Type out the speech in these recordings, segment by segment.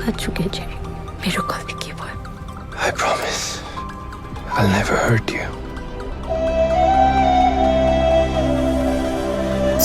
हात चुके जेरी मेरो गल्ती के भयो I promise I'll never hurt you.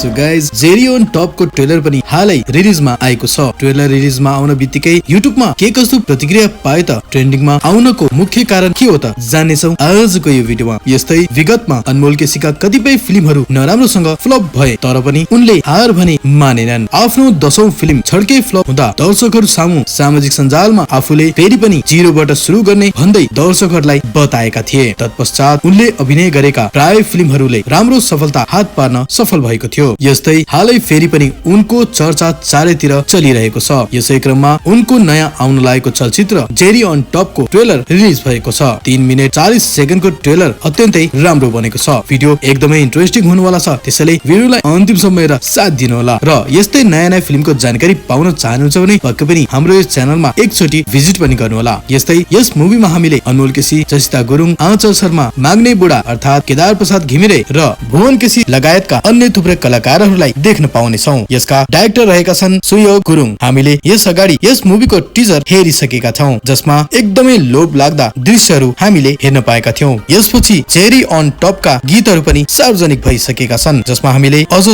So guys, Jerry on top को ट्रेलर पनि हालै रिलिजमा आएको छ। ट्रेलर रिलिजमा आउन बित्तिकै युट्युबमा के कस्तो प्रतिक्रिया पाए त, ट्रेन्डिङमा आउनको मुख्य कारण के हो त, जान्नेछौं आजको यो भिडियोमा। यस्तै विगतमा अनमोल केसीका कतिपय फिल्महरू नराम्रोसँग फ्लप भए तर पनि उनले हार भने मानेनन्। आफ्नो 10औं फिल्म छड्के फ्लप हुँदा दर्शकहरू सामु सामाजिक सञ्जालमा आफूले फेरि पनि जिरोबाट सुरु गर्ने भन्दै दर्शकहरूलाई बताएका थिए। तत्पश्चात उनले अभिनय गरेका प्राय फिल्महरूले राम्रो सफलता हात पार्न सफल भएको थियो। यस्तै हालै फेरि पनि उनको चर्चा चारैतिर चलिरहेको छ। यसै क्रममा उनको नयाँ आउन लागेको चलचित्र जेरी अन टप को ट्रेलर रिलिज भएको छ। 3 मिनेट 40 सेकेन्डको ट्रेलर अत्यन्तै राम्रो बनेको छ। भिडियो एकदमै इन्ट्रेस्टिङ हुनेवाला छ, त्यसैले भिडियोलाई अन्तिमसम्म हेरेर साथ दिनु होला। र यस्तै नयाँ नयाँ फिल्मको जानकारी पाउन चाहनुहुन्छ भने पक्कै पनि हाम्रो यस च्यानलमा एकचोटी भिजिट पनि गर्नु होला। यस्तै यस मुभीमा हामीले अनमोल केसी, जसिता गुरुङ, आँचल शर्मा, माग्ने बुढा अर्थात केदार प्रसाद घिमिरे र भुवन केसी लगायतका अन्य थुप्रै कलाकारहरूलाई देख्न पाउनेछौं। यसका डाइरेक्टर रहेका छन् सुयोग गुरुङ। हामीले यस अगाडि यस मुभीको टिजर हेरिसकेका छौं, जसमा एकदमै लोभ लाग्दा दृश्यहरू हामीले हेर्न पाएका थियौं। यसपछि जेरी अन टपका गीतहरू पनि सार्वजनिक भइसकेका छन्, जसमा हामीले अझ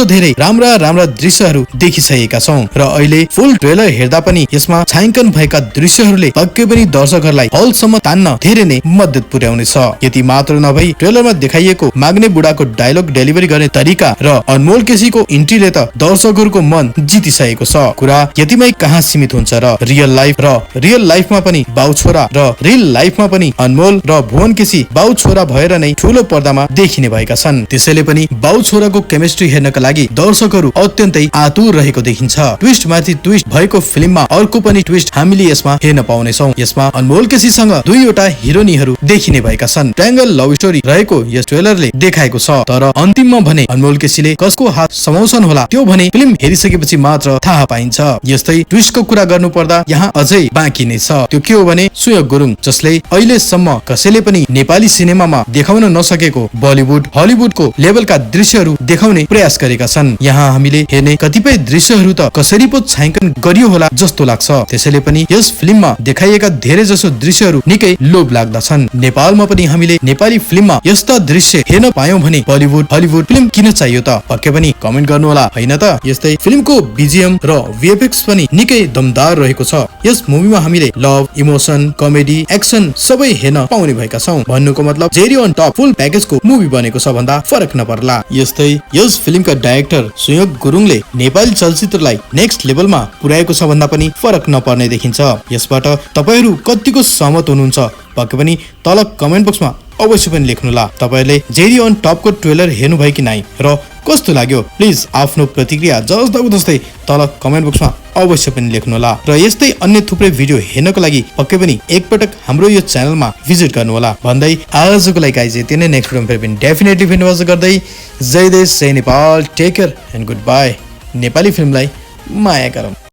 धेरै राम्रा दृश्यहरू देखिसकेका छौं। र अहिले फुल ट्रेलर हेर्दा पनि यसमा छायाङ्कन भएका दृश्यहरूले पक्कै पनि दर्शकहरूलाई हलसम्म तान्न धेरै नै मद्दत पुर्याउनेछ। यति मात्र नभई ट्रेलरमा देखाइएको माग्ने बुढाको डायलग डेलिभरी गर्ने तरिका र अनमोल केसीको इन्ट्रीले त दर्शकहरूको मन जितिसकेको छ। कुरा यतिमै कहाँ सीमित हुन्छ र रियल लाइफमा पनि बाउ छोरा र रियल लाइफमा पनि अनमोल र भुवन केसी बाउ छोरा भएर नै ठूलो पर्दामा देखिने भएका छन्। त्यसैले पनि बाउ छोराको केमिस्ट्री हेर्नका लागि दर्शकहरू अत्यन्तै आतुर रहेको देखिन्छ। ट्विस्ट माथि ट्विस्ट भएको फिल्ममा अर्को पनि ट्विस्ट हामीले यसमा हेर्न पाउनेछौं। यसमा अनमोल केसीसँग दुईवटा हिरोइनहरू देखिने भएका छन्। ट्रायंगल लभ स्टोरी रहेको यस ट्रेलरले देखाएको छ, तर अन्तिममा भने अनमोल केसीले कसको हात समाउँछन् होला त्यो भने फिल्म हेरिसकेपछि मात्र थाहा पाइन्छ। यस्तै ट्विस्टको कुरा गर्नु पर्दा यहाँ अझै बाँकी नै छ। त्यो के हो भने सुयोग गुरुङ, जसले अहिलेसम्म कसैले पनि नेपाली सिनेमामा देखाउन नसकेको बलिउड हलिउडको लेभलका दृश्यहरू देखाउने प्रयास गरेका छन्। यहाँ हामीले हेर्ने कतिपय दृश्यहरू त कसरी पो छायाङ्कन गरियो होला जस्तो लाग्छ। त्यसैले पनि यस फिल्ममा देखाइएका धेरै जसो दृश्यहरू निकै लोभ लाग्दा छन्। नेपालमा पनि हामीले नेपाली फिल्ममा यस्ता दृश्य हेर्न पायौं भने बलिउड हलिउड फिल्म किन चाहियो त, पक्कै पनि कमेन्ट गर्नु होला, हैन त। यस्तै फिल्मको बीजीएम र वीएफएक्स पनि निकै दमदार रहेको छ। यस मुभीमा हामीले लभ, इमोसन, कमेडी, एक्सन सबै हेर्न पाउने भएका छौं। भन्नुको मतलब जेरी अन टप फुल प्याकेजको मुभी बनेको छ भन्दा फरक नपर्ला। यस्तै यस फिल्मका डाइरेक्टर सुयोग गुरुङले नेपाली चलचित्रलाई नेक्स्ट लेभलमा पुर्याएको छ भन्दा पनि फरक नपर्ने देखिन्छ। यसबाट तपाईहरु कतिको सहमत हुनुहुन्छ पक्कै पनि तल कमेन्ट बक्समा अवश्य पनि लेख्नुहोला। तपाईहरुले जेरी अन टपको ट्रेलर हेर्नु भयो कि नाइ र कस्तो लाग्यो प्लिज आफ्नो प्रतिक्रिया जस्तै तल कमेन्ट बक्समा अवश्य पनि लेख्नुहोला। र यस्तै अन्य थुप्रै भिडियो हेर्नको लागि पक्कै पनि एकपटक हाम्रो यो च्यानलमा भिजिट गर्नुहोला भन्दै आजको लागि गाइज यति नै। नेक्स्ट भिडियोमा फेरि पनि डेफिनेटली भिडियो गर्दै जय देश जय Nepal, take care and goodbye. Nepali फिल्मलाई माया गरौँ।